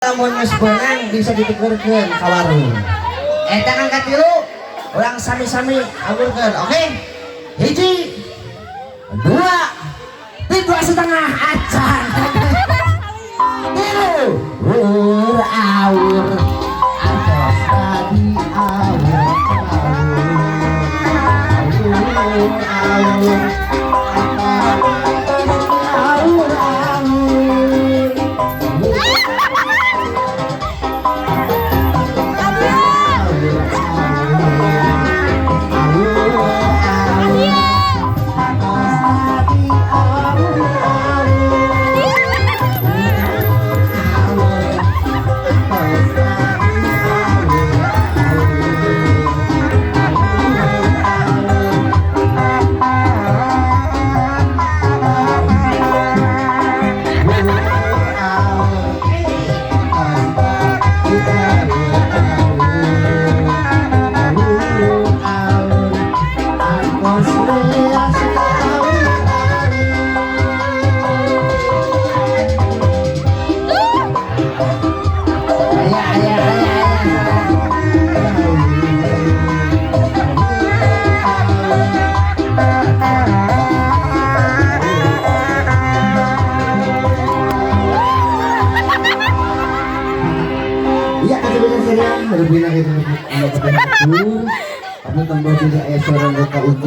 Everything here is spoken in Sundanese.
Lamun geus beunang bisa ditukerkeun ka warung. Eta kan katilu, urang sami-sami aburkeun, oke? Hiji, dua, tiga setengah acan. Tilu, ur awur, atos tadi awur awur, awur awur, awur awur. Iya, kata sekalian, lebih lagi.